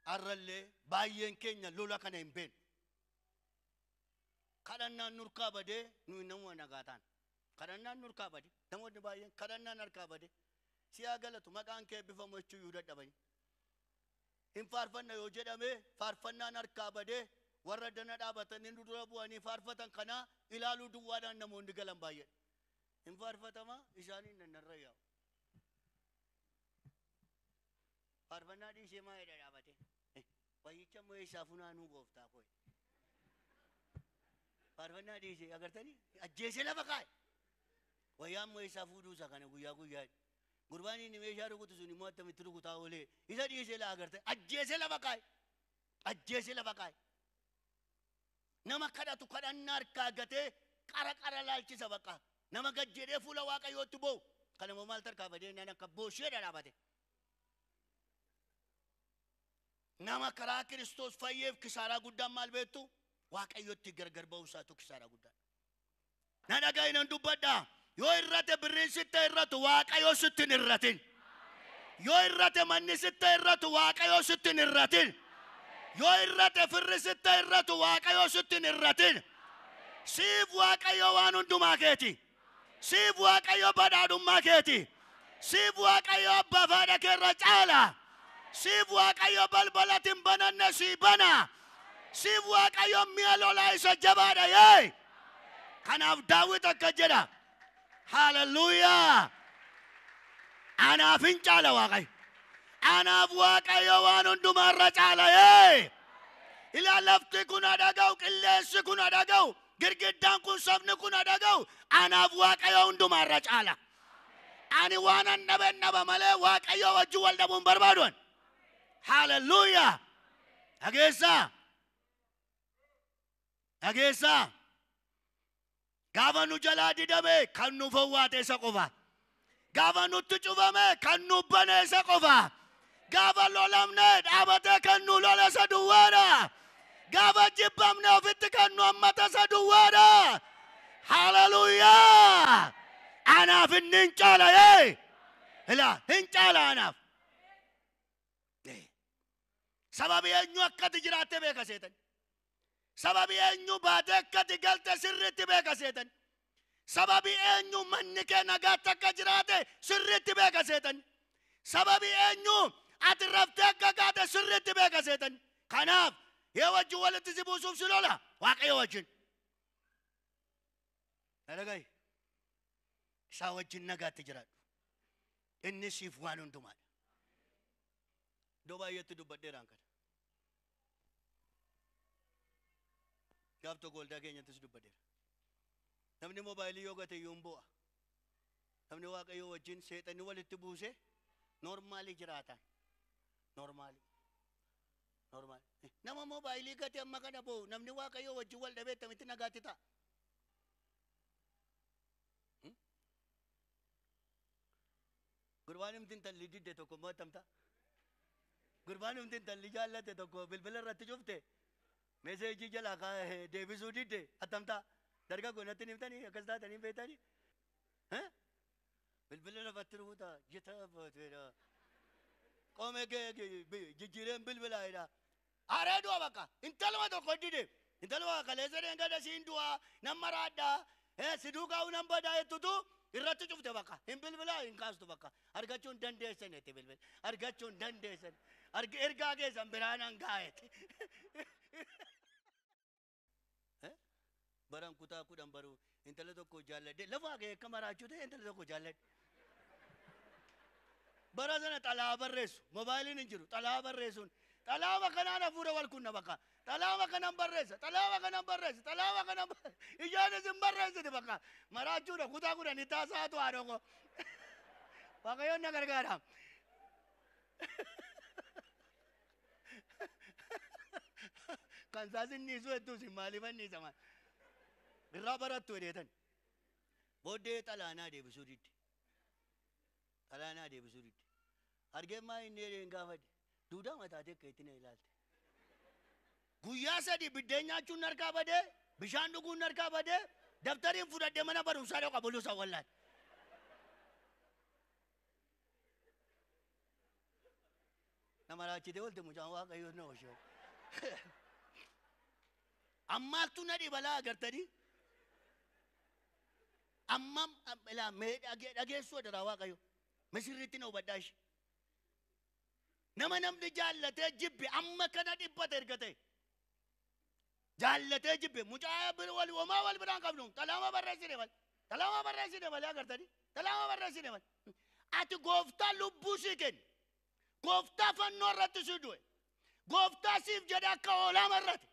Har'allee baay'een keenya lola kana hin beeknu. Kadhannaan nurkaa badee nuyi namuma nagaa taana. Kadhannaan nurkaa badee namoonni baay'een kadhannaan harkaa badee si'aa galatu maqaan kee eebbifamu jechuu iyyuu dadhabanii. Hin faarfanna yoo jedhame faarfannaan harkaa badee warra dana dhaabatanii nu dura bu'anii faarfatan kanaa ilaaluu duwwaadhaan namoonni galan baay'eedha. Hin faarfatama isaaniin nannarra yaa'u. Faarfannaa dhiisee maa jedha dhaabatee? Wayyicha immoo eessaa funaanuu gooftaa koo? Faarfannaa dhiisee agartanii ajjeesee lafa kaa'e. Wayyaa immoo eessaa fuudhuu isa kana guyyaa guyyaa. Gurbaan inni meeshaa rukutu sun immoo attamitti rukutaa oolee isa dhiisee laa agarte ajjeesee lafa kaa'e. Ajjeesee lafa kaa'e. Nama kadhatu kadhannaa harkaa gatee qara qara laalchisa bakka. Nama gad jedhee fuula Waaqayyootti boo'u. Kana immoo maaltu harkaa badee naan akka booshee dhadhaabate. Nama karaa Kiristoos fayyeef kisaaraa guddaan maal beektu? Waaqayyotti gargar ba'uu isaatu kisaaraa guddaadha. Na dhaga'i nan dubbadhaa. Yoo irrate birriin sitti irratu Waaqayyo sitti hin irratin. Yoo irrate manni sitti irratu Waaqayyo sitti hin irratin. Yoo irrate firri sitti irratu Waaqayyo sitti hin irratin. Siif Waaqayyo waan hundumaa keeti. Siif Waaqayyo badhaadhummaa keeti. Siif Waaqayyo abbaa fi haadha keerra caala. Siif Waaqayyo balbalatti hin bananne sii bana. Siif Waaqayyo mi'a lolaa isa jabaadha yee. Kanaaf Daawit akka jedha. Haleluuyaa. Anaaf hin caala Waaqayyo. Anaaf Waaqayyo waan hundumaarra caala yee. Ilaa lafti kun haa dhaga'u, qilleensi kun haa dhaga'u, girgiddaan kun sabni kun haa dhaga'u. Anaaf Waaqayyo hundumaarra caala. Ani waan an dhaben dhaba malee Waaqayyo wajjin wal dhabuu hin barbaadu. Haleluuyaa. Dhageessaa. Dhageessaa. Gaafa nu jalaa didame kan nu fowwaate isa qofa. Gaafa nutti cufame kan nu bane isa qofa. Gaafa lolamne dhaabatee kan nu lola isa duwwaadha. Gaafa jibbamne ofitti kan nu hammata isa duwwaadha. Haleluuyaa. Anaaf inni hin caala yee. Ilaa hin caala anaaf. Sababii eenyu akkati jiraatte beeka seetan. Sababii eenyu baatee akkati galte sirriitti beeka seetan. Sababii eenyu manni kee nagaatti akka jiraate sirriitti beeka seetan. Sababii eenyu ati raftee akka kaate sirriitti beeka seetan. Kanaaf yoo wajjin walitti si buusuuf si lola Waaqayyo wajjin. Dhaga'i. Isaa wajjin nagaatti jiraadhu. Inni siif waan hundumaadha. Iddoo baay'eetti dubbadheeraan kana. Gaaf tokko waldaa keenyattis dubbadheera. Namni moobaayilii yoo gate iyyuu hin boo'a. Namni Waaqayyoo wajjin seexanni walitti buuse noormaalii jiraatan. Noormaalii. Noormaalii. Nama moobaayilii gate amma kana boo'u namni Waaqayyoo wajjin wal dhabee attamitti nagaatti ta'a? Gurbaan himti intalli didde tokko immoo attam ta'a? Gurbaan himti intalli jaallate tokko bilbila irratti cufte meeseejii jalaa deebisuu didde attam ta'a? Dargaggoo natti himtanii akkas taatanii beektanii? Bilbila lafatti rukuta jeta booteedha. Qoomee jijjiireen bilbilaa jedha. Aaree du'a bakka intaluma tokko dide intaluma kaleessa deengada siin du'a nan maraadhaa si duukaa nan badaa jettutu irratti cufte bakka hin bilbilaa hin kaastu bakka argachuu hin dandeessan jette bilbila argachuu hin dandeessan ergaa keessan biraan hangaa'etti. Baran kutaa 10 baruu intala tokko jaalladhe lafaa ka'ee akka maraachuu ta'e intala tokko jaalladhe. Bara sana xalaa barreessu moobaayiliin hin jiru xalaa barreessuun xalaama kanaan hafuura wal kunna bakka xalaama kanaan barreessa xalaama kanaan barreessa xalaama kanaan ijaanis hin barreessite bakka maraachuudha kutaa 10 taasaatu haadha koo. Waaqayyoon na gargaara. Kan isaas inni isu hedduus maaliif inni isa maal? Irraa barattu jedheetan. Booddee xalaanaa deebisuu didde. Xalayaa naa deebisuu didde. Argee maa inni jedheen gaafadhe. Duudaa mataatee akka itti na ilaalte. Guyyaa 3 biddeen nyaachuun harkaa badee, bishaan dhuguun harkaa badee, daftariin fudhadhee mana barumsaa dhaqa buluusa wallaan. Nama raachitee oolte mucaan Waaqayyoo na oolche. Ammaattu na dhibalaa agartanii? Ammam ilaa mee dhageessuu adaraa Waaqayyo. Misirriitti na hubadhaa ishee. Nama namni jaallatee jibbe amma kana dhibbate erga ta'e. Jaallatee jibbe mucaa bira wal homaa wal biraan qabnu xalaama barreessine mal. Xalaama barreessine malee agartanii? Xalaama barreessine mal. Ati gooftaa lubbuu sii kenne. Gooftaa fannoo irratti si du'e. Gooftaa siif jedhe akka hoolaa marrate.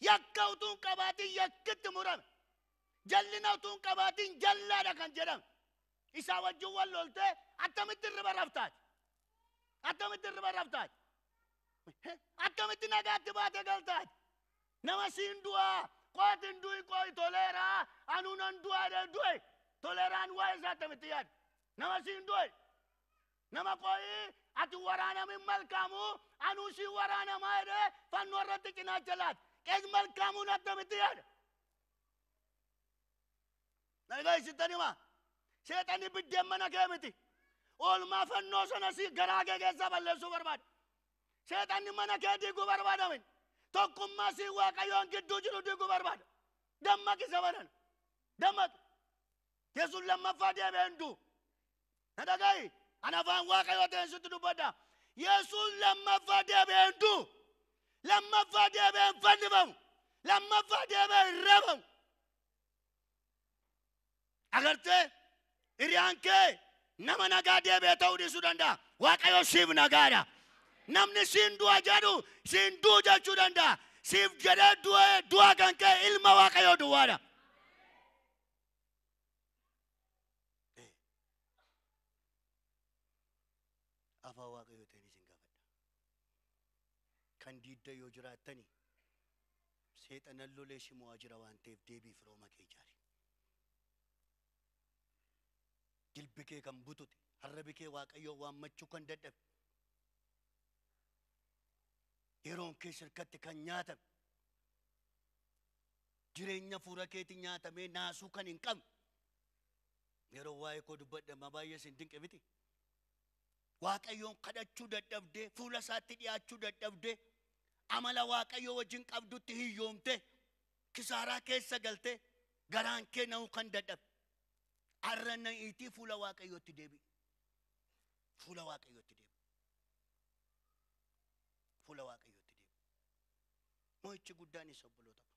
Yakka utuu hin qabaatin yakkitti murame. Jallina utuu hin qabaatin jallaadha kan jedhame. Isaa wajjin wal loltee attamitti hirriba raftaati? Attamitti hirriba raftaati? Attamitti nagaatti baatee galtaati? Nama siin du'aa, qootiin du'i qooyi toleeraa, anuu nan du'aa jedhee du'e. Toleeraan waa'ee isaa attamitti yaada? Nama siin du'e. Nama qooyi ati waraanamin malkaamu, anuu siin waraanamaa jedhee fannoo irratti cinaacha laata. Qees malkaamuun attamitti yaada? Nagaa isittan himaa. Seexanni biddeen mana kee miti. Oolmaa fannoo sana si garaa kee keessaa balleessuu barbaada. Seexanni mana kee diiguu barbaada miti. Tokkummaa si Waaqayyoon gidduu jiru diiguu barbaada. Dammaqi saba nana. Dammaqi. Yesuus lammaffaa deebi'ee hin du'u. Na dhaga'i. Ani afaan Waaqayyoo ta'een sitti dubbadha. Yesuus lammaffaa deebi'ee hin du'u. Lammaffaa deebi'ee hin fannifamu. Lammaffaa deebi'ee hin reebamu. Agartee hiriyaan kee nama nagaa deebi'ee ta'uu dhiisuu danda'a. Waaqayyo siif nagaadha. Namni siin du'a jedhu siin du'u jechuu danda'a. Siif jedhee du'ee du'a kan ka'e ilma Waaqayyoo duwwaadha. Afaan Waaqayyoo ta'een isin gaafadha. Kan diidda yoo jiraattani seexanan lolee si mo'aa jira waan ta'eef deebii firooma kee ijaari. Jilbi kee kan butute, arrabi kee Waaqayyoo waammachuu kan dadhabe, yeroon kee sirkatti kan nyaatame, jireenya fuula keetiin nyaatamee naasuu kan hin qabne. Yeroo waa'ee koo dubbadhe amma baay'ee isin dinqe miti. Waaqayyoon kadhachuu dadhabdee, fuula isaatti dhiyaachuu dadhabdee, amala Waaqayyoo wajjin qabdutti hiyyoomtee, kisaaraa keessa galtee, garaan kee na'uu kan dadhabe. Arra na'iitii fuula Waaqayyootti deebi'i. Fuula Waaqayyootti deebi'i. Fuula Waaqayyootti deebi'i. Mo'ichi guddaan isa obboloota koo.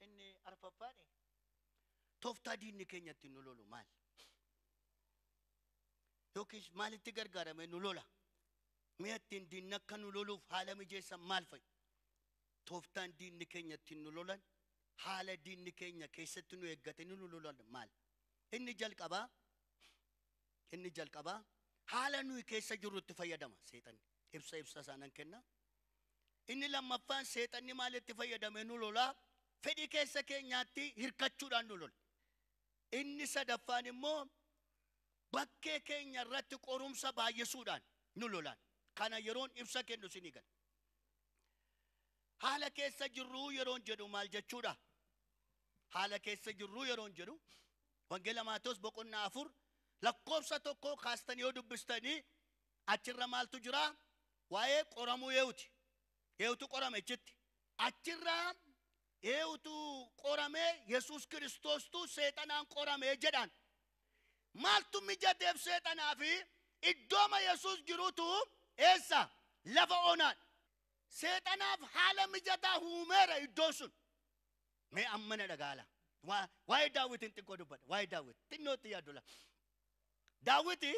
Inni arfaffaani tooftaa diinni keenya ittiin nu lolu maal? Yookiis maalitti gargaaramee nu lola? Mi'a ittiin diinni akka nu loluuf haala mijeessan maal fa'i? Tooftaan diinni keenya ittiin nu lolan, haala diinni keenya keessatti nu eeggatanii nu lolan maal? Inni jalqabaa haala nuyi keessa jirrutti fayyadama seexanni. Ibsa ibsa isaanan kenna. Inni lammaffaan seexanni maalitti fayyadamee nu lolaa? Fedhii keessa keenyaatti hirkachuudhaan nu lola. Inni sadaffaan immoo bakkee keenya irratti qorumsa baay'isuudhaan nu lolaan. Kana yeroon ibsa kennu isinii gala. Haala keessa jirruu yeroon jedhu maal jechuudha? Haala keessa jirruu yeroon jedhu Wangeela Maatewos boqonnaa 4 lakkoofsa 1 kaastanii yoo dubbistanii achirra maaltu jira? Waa'ee qoramuu Yehuuti. Yehuutu qorame achitti. Achirra Yehuutu qorame, Yesuus Kiristoostu seexanaan qorame jedhaan. Maaltu mijateef seexanaa fi iddooma Yesuus jirutu eessa? Lafa onaan. Seexanaaf haala mijataa uumeera iddoon sun. Mee amma na dhagaala. Waa'ee Daawitiin xiqqoo dubbadha. Waa'ee Daawit xinnootti yaaddola. Daawiti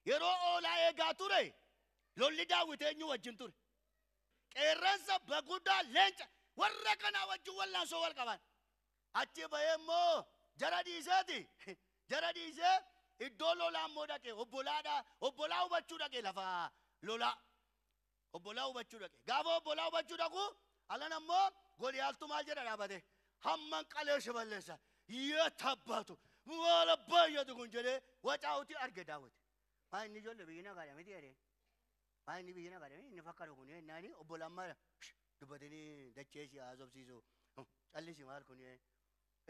yeroo oolaa eegaa ture lolli Daawit eenyu wajjin ture? Qeerransa, bagudaa, leenca warra kanaa wajjin wallaansoo wal qaban. Achi bahee immoo jara dhiiseeti. Jara dhiisee iddoo lolaa immoo dhaqe. Obbolaa hubachuu dhaqe lafa lolaa. Obbolaa hubachuu dhaqe. Gaafa obbolaa hubachuu dhaqu alan ammoo Goliyaaltu maal jedha dhaabate? Hamman qalee si balleessa. Yoo tabbaatu. Maal baay'atu kun jedhee wacaa'uti arge Daawit. Maa inni ijoollee biyyi nagaadha miti jedhee. Maa inni biyyi nagaadha miti inni fakkaatu kun jennaani obbo Lammaadha. Dubbatanii dachee si haasofsiisu. Callisi maal kun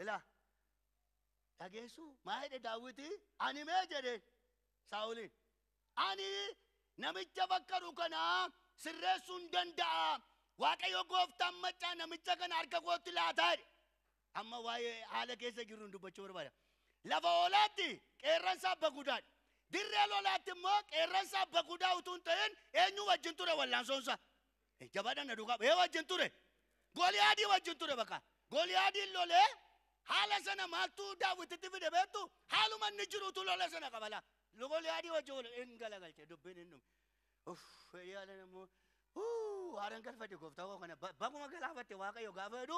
ilaa dhageessu maa jedhe Daawiti ani mee jedheen Saa'oliin. Ani namicha fakkaatu kana sirreessuu hin danda'a. Waaqayyo gooftaan maccaa namicha kana harka kootti laataa jedhe. Amma waa'ee haala keessa jirru dubbachuu barbaada. Lafa oolaatti qeerransa abba gudaadha. Dirree lolaatti immoo qeerransa abba gudaa utuu hin ta'in eenyu wajjin ture wallaansoonsa. Jabaadhaan na duukaa ee wajjin ture. Goliyaadii wajjin ture bakka. Goliyaadiin lolee haala sana maaltu Daawititti fide beektu haaluma inni jirutu lola sana qabala. Goliyaadii wajjin wal hin galagalche dubbiin hin dhume. Uff yaala nammoo haaraan galfate gooftaa koo kana baguma galaafatte Waaqayyo gaafa jedhu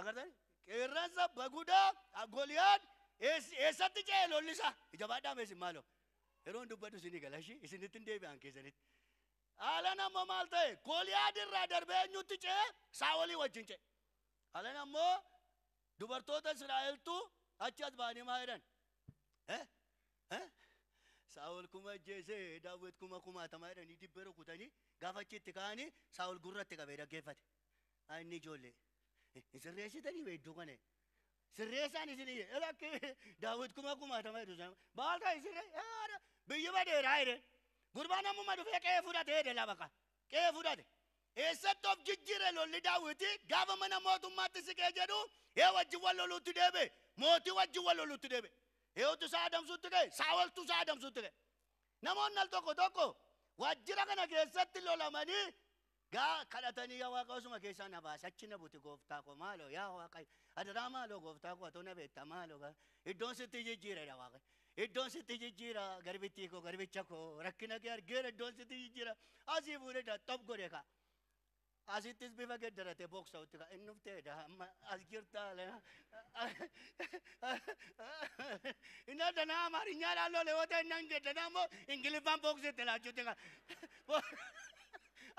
agartani qeerransa bagudaa Goliyaad eessatti ce'e lolli isaa jabaadhaa meesin maaloo yeroon dubbadhu isinii gala ishii isinitti hin deebi'an keessanitti. Haalaan ammoo maal ta'e Goliyaad irraa darbee eenyutti ce'e Saa'olii wajjin ce'e. Haalaan ammoo dubartoota Israa'eltu achi as ba'anii maa jedhan? Saa'ol kuma ajjeesee Daawit kuma kumaatamaa jedhanii dibbee rukutanii gaafa achitti ka'anii Saa'ol gurratti qabee dhaggeeffate. Inni ijoollee sirreessitanii beedduu kana. Sirreessaan isin lakki Daawit kuma kumaatamaa jedhu sana maal ta'e sirree biyyi badeeraa jedhe. Gurbaan ammuma dhufee qe'ee fudhate jedhe lafa qe'ee fudhate. Eessatti of jijjiire lolli Daawiti gaafa mana mootummaatti siqee jedhu ee wajjin wal loluutti deebi'e mootii wajjin wal loluutti deebi'e. Eeyotu isaa adamsuutti ka'e Saa'oltu isaa adamsuutti ka'e. Namoonni al tokko tokko waajjira kana keessatti lolamanii gaa kadhatanii yaa Waaqa osuma keessaa na baase achi na buti gooftaa koo maaloo yaa Waaqayyo adaraa maaloo gooftaa koo atoo na beekta maaloo iddoon sitti jijjiiredha Waaqayyo. Iddoon sitti jijjiira garbittii koo garbicha koo rakkina kee argeera iddoon sitti jijjiira asii fuudhee xop godhe kaa. Asittis bifa geddarate boksa'utti kaa inni dhufteedha amma as jirtaa inni addanaa amaariñaadhaan lole yoo ta'e inni geddanaa immoo ingiliffaan boksitti laachuutti kaa.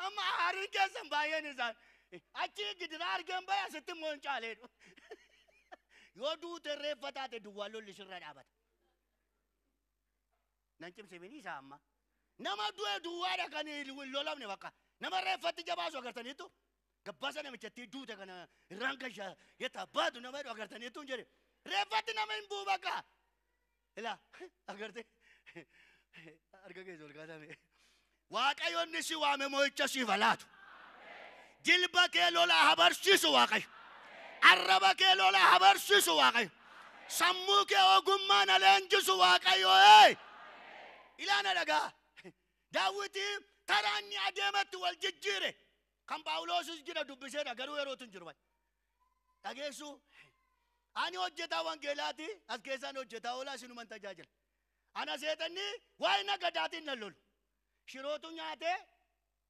Amma aariin keessan baay'een isaan achi gidiraa argeen bahe asitti immoo hin caaleedhu. Yoo duute reeffa taate duwwaa lolli sirra dhaabata. Nan cimsimini isaa amma. Nama du'e duwwaadha kan hin lolamne bakka. Nama reeffatti jabaasu agartaniitu gabbaasa namichatti duute kana irraan gashaa yetta baatu nama jedhu agartaniitu hin jedhe. Reeffatti nama hin bu'u bakka. Ilaa agarte harka keessa ol kaasame. Waaqayyo inni si waame mo'icha siif laatu. Jilba kee lolaa habarsiisu Waaqayyo. Arraba kee lolaa habarsiisu Waaqayyo. Sammuu kee ogummaan leenjisu Waaqayyo. Ilaana dhagaa. Daawiti taraa inni adeematti wal jijjiire. Kan Phaawulosis jira dubbiseedha garuu yerootu hin jiru. Dhageessu ani hojjetaa wangeelaati as keessaan hojjetaa oolaa isinuman tajaajila. Ana seexanni waa'ee nagadaatiin na lolu. Shirootu nyaatee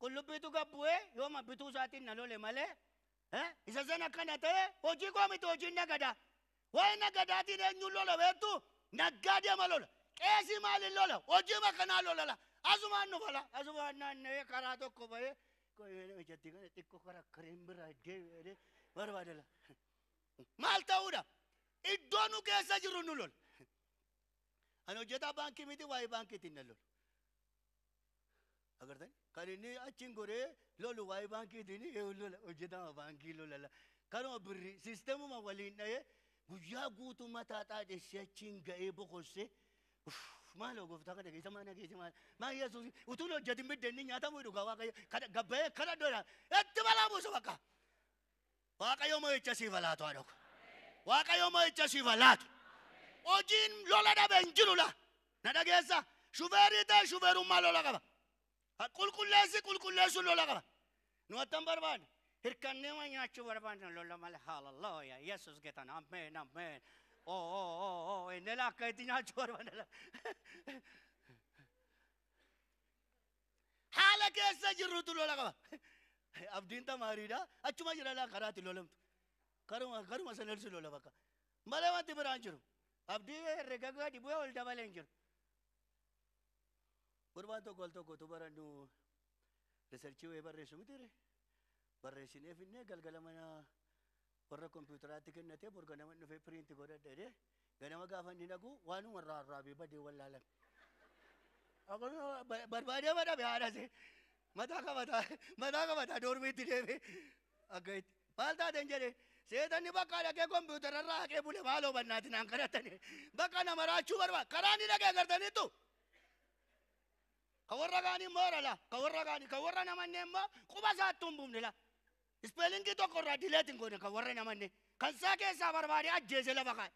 qullubbiitu gabbu'ee yooma bituu isaatiin na lole malee isa sana akkana ta'e hojii koo miti hojiin nagadaa. Waa'ee nagadaatiin eenyuun lola beektu naggaa deema lola. Qeesii maaliin lola hojii makanaa lolala. Asumaan nu fala asumaan naanna'ee karaa tokko bahee mijatti kana xiqqoo karaa kareen biraa deebi'ee barbaadala. Maal ta'uudha? Iddoo nu keessa jirru nu lola. Ani hojjetaa baankii miti waa'ee baankiitiin na lolu. Agartani? Kan inni achiin goree lolu waa'ee baankiitiin lola hojjetaa baankii lolala. Kanuma birri siistemuma waliin dha'ee guyyaa guutuu mataa xaadhessee achiin ga'ee boqossee maaloo gooftaa kana keessa maana keessa maal maa Yesuus utuun hojjetin biddeenni nyaatamuu dhugaa Waaqayyo kana gabbayee kana dhola itti balaa buusu bakka. Waaqayyo mo'icha siif laatu haa dhaqu. Waaqayyo mo'icha siif laatu. Hojiin lola dhabe hin jiru la. Na dhageessa shufeerii ta'e shufeerummaa lola qaba. Qulqulleessi qulqulleessuun lola qaba. Nu attan barbaanne Hirkannee waan nyaachuu barbaanne lola malee hallelujah Yesuus geetan ameen ameen. Oh inni akka itti nyaachuu barbaanne. Haala keessa jirrutu lola qaba. Abdiin tamaariidha achuma jira laa karaatti lolamtu. Karuma sanarsi lola bakka. Malee wanti biraan jiru. Abdii herrega gadi bu'ee ol dabalee hin jiru. Gurbaan tokko al tokkotu barannu riisarchii wayii barreessu miti barreessinee finnee galgala mana warra kompiitaraatti kennatee borga nama dhufee piriinti godhadha jedhee Ganama gaafa inni dhaqu waanuma irraa arraabee badee wallaalame. Barbaadee badhabe haadhase. Mataa qabataa mataa qabataa doormiitti deemee akka itti. Maal taateen jedhee seetanni bakka dhaqee kompiitara irraa haqee bule maaloo bannaati naan kadhatani. Bakka nama raachuu barbaada. Karaa inni dhaqee agartaniittu. Ka warra kaanii immoo la ka warra kaanii ka warra namannee immoo quba isaatti hin buufne la. Ispeelingii tokko irraa dileet hin goone kan warra namanne. Kan isaa keessaa barbaadee ajjeese lafa kaa'e.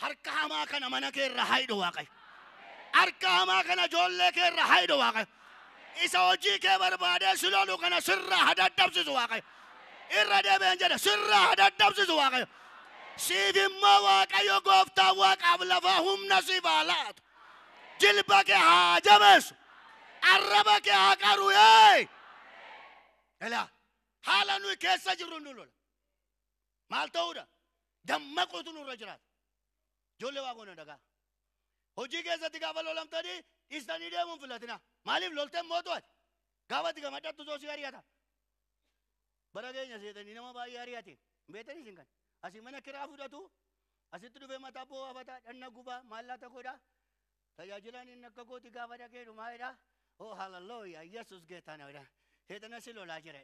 Harka hamaa kana mana kee irraa haidhu Waaqayyo. Harka hamaa kana ijoollee kee irraa haidhu Waaqayyo. Isa hojii kee barbaadee si lolu kana sirraa hadaddabsisu Waaqayyo. Irra deebi'een jedhe sirraa hadaddabsisu Waaqayyo. Siif immoo Waaqayyo gooftaan waaqaaf lafaa humna siif haa laatu. Jilba kee haa jabeessu. Arraba kee haa qaru yee. Ilaa haala nuyi keessa jirru nu lola. Maal ta'uudha? Dammaquutu nurra jiraata. Ijoollee waaqoon dhagaa. Hojii keessatti gaafa lolamtanii dhiistanii deemuun filatina. Maaliif lolteen mootu ati? Gaafa itti gamadhattu soo si ari'ata. Bara keenya seetanii nama baay'ee ari'ate. Hin beektanii isin kana. Asii mana kiraa fudhatu. Asitti dhufee mataa boo'afataa dhanna gubaa maallaqa godhaa. Tajaajilaan inni akka gooti gaafa dhaqee dhumaa jedha. Oh hallelujah Yesus geetaa na jedha. Seexana si lolaa jira.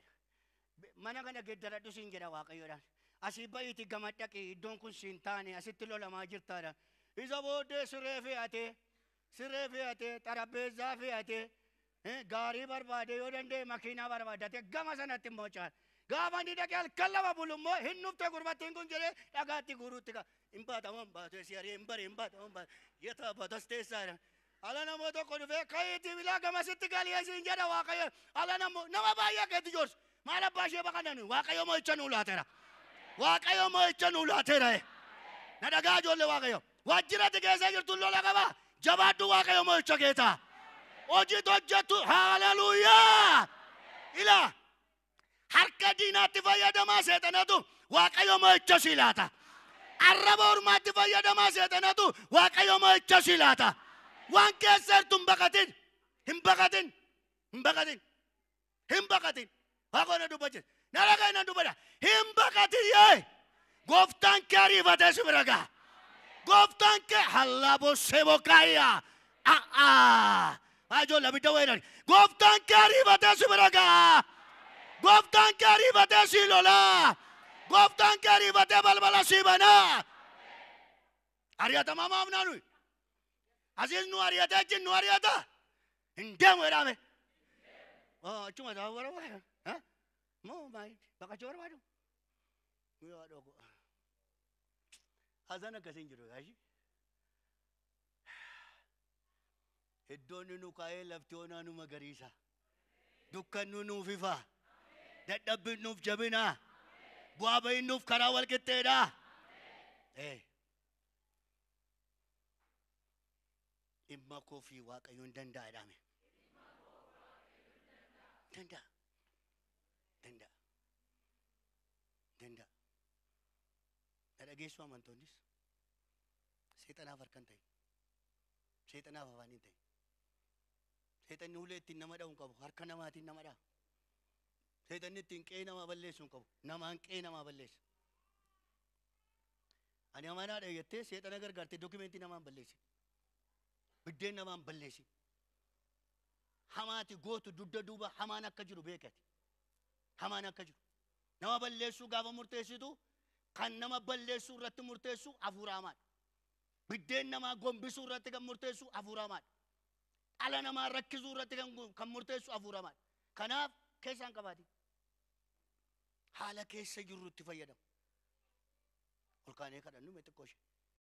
Mana kana geeddaradhu siin jedha Waaqayyoodhaan. Asii ba'iiti gama dhaqi iddoon kun siin taane asitti lolamaa jirtaadha. Isa booddee siree fe'atee siree fe'atee xarapheezzaa fe'atee gaarii barbaade yoo danda'e makiinaa barbaadate gama sanatti immoo caala. Gaafa inni dhaqee halkan lama bulu immoo hin dhufte gurbattiin kun jedhee dhagaatti guuruutti ka'a. Hin baatamu hin baatu si ari'ee hin bari hin baatamu hin baatu. Yetaa baatas teessaadha. Ala namoo tokko dhufee ka'iitii bilaa gamasitti galii siin jedha Waaqayyo. Ala namoo nama baay'ee akka joorsu. Maal abbaa ishee baqanani Waaqayyo mo'icha nuu laateera. Waaqayyo mo'icha nuu laateera. Na dhagaa ijoollee Waaqayyo. Waajjirati keessa jirtu lola qaba. Jabaadhu Waaqayyo mo'icha keetaa. Hojii hojjettu haleluuyaa. Ilaa harka diinaatti fayyadamaa seexanatu Waaqayyo mo'icha sii laata. Arraba ormaatti fayyadamaa seexanatu Waaqayyo mo'icha sii laata. Waan keessa jirtu hin baqatin. Hin baqatin. Hin baqatin. Hin baqatin. Waaqoon na dubbachise. Na dhagaa na dubbadha. Hin baqatin yee. Gooftaan kee ariifatee si bira ga'a. Gooftaan kee hallaa bossee bokkaayaa. A'aa. Haa ijoollee abidda wayii Gooftaan kee ariifatee si bira ga'a. Gooftaan kee ariifatee si lolaa. Gooftaan kee ariifatee balbala si banaa. Ari'atamaa maaf naanuyi? Asiis nu ari'atee achiin nu ari'ata. Hin deemu jedhame. Achuma isaa barbaada. Moo maal baqachuu barbaadu? Yoo dhoko. Haasaan akkasii hin jiru yaashi. Iddoon nu kaa'ee lafti onaa nu magariisa. Dukkannu nuuf ifa. Dadhabbiin nuuf jabina. Bu'aa ba'iin nuuf karaa wal qixxeedha. Dhimma koo fi Waaqayyoon danda'a jedhame. Danda'a. Danda'a. Danda'a. Na dhageessu amantoonnis seexanaaf harka hin ta'in. Seexanaaf afaan hin ta'in. Seexanni ulee ittiin nama dha'u hin qabu. Harka namaatiin nama dha'a. Seexanni ittiin qe'ee namaa balleessu hin qabu. Namaan qe'ee namaa balleessa. Ani amanaadha jettee seexana gargaartee dokumentii namaan balleessi. Biddeen namaan balleessi. Hamaati gootu dugda duuba hamaan akka jiru beekati. Hamaan akka jiru. Nama balleessuu gaafa murteessitu kan nama balleessuu irratti murteessu hafuura hamaadha. Biddeen namaa gombisuu irratti kan murteessu hafuura hamaadha. Dhala namaa rakkisuu irratti kan murteessu hafuura hamaadha. Kanaaf keessaan qabaati. Haala keessa jirru itti fayyadamu. Ol kaanee kadhannu mee xiqqoo ishee.